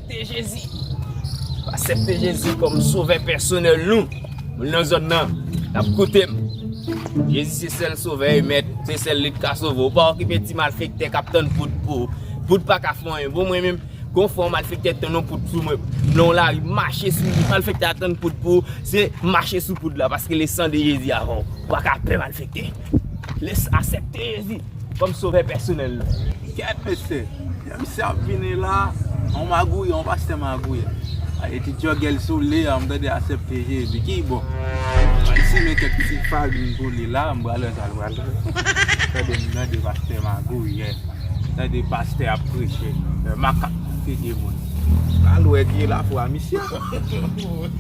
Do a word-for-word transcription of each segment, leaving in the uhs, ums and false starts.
Aksepte Jezi. Aksepte Jezi kòm sovè pèsonèl nou. Moun nan zòn nan, n ap koute m. Jezi se sèl sovè e mèt, se sèl li k ka sove w. Pa okipe ti malfektè k ap tann poud pou ou. Poud pa ka fè anyen. Bon, mwen menm, gon fwa yon malfektè tann yon poud sou mwen, nan yon lari, mache sou li, malfektè a tann poud pou ou, se mache sou poud la, paske le sang de Jésus avè w. Ou pa ka pè malfektè. Aksepte Jezi kòm sovè pèsonèl nou. Kèt mesye, misye ap vini la, yon magouye, yon pastè magouye. Ay, ti djògèl sou li a, m tande aksepte Jezi, ki bon. M pral simen kèk ti farin pou li la, m pral wè sa l pral fè. Tande m tande pastè magouye. Tande pastè ap preche. Fè makak figi moun. Pral wè ki lafwa misye.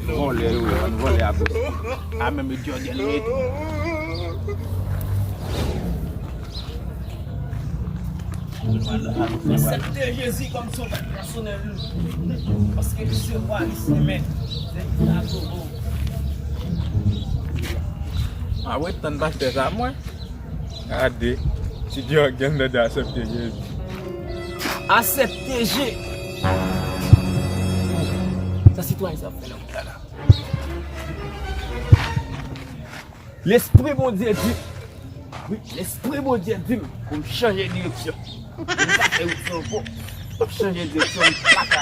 Vòlè yo ye, vòlè ap preche. A menm djògèl yo ye tou. Aksepte Jezi kòm sovè pèsonèl nou. Paske li se wa, li se mèt. Se li ki ka sove w. A wi, tann pastè sa mwen. Gade, ti djògèl nan de aksepte Jezi. Aksepte Je. Sa sitwayen sa ap fè nan moun la la. Lespri Bondye di, wi, Lespri Bondye di m pou m chanje direksyon. Pou m pa fè wout sa ankò. M ap chanje direksyon, m pa ka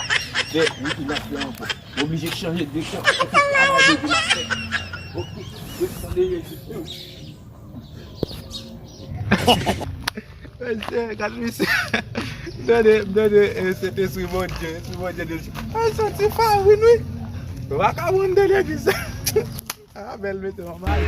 fè wout Inafrica ankò. M oblije chanje direksyon. Se travay de Dieu m ap fè. Ok, direksyon de Jezi. Mesye, gad misye. Tande, tande, eh, Sentespri Bondye, Espri Bondye di, "Ah, sa ti farin, wi." Vakabon de legliz. Ah, bèl mete yon mal.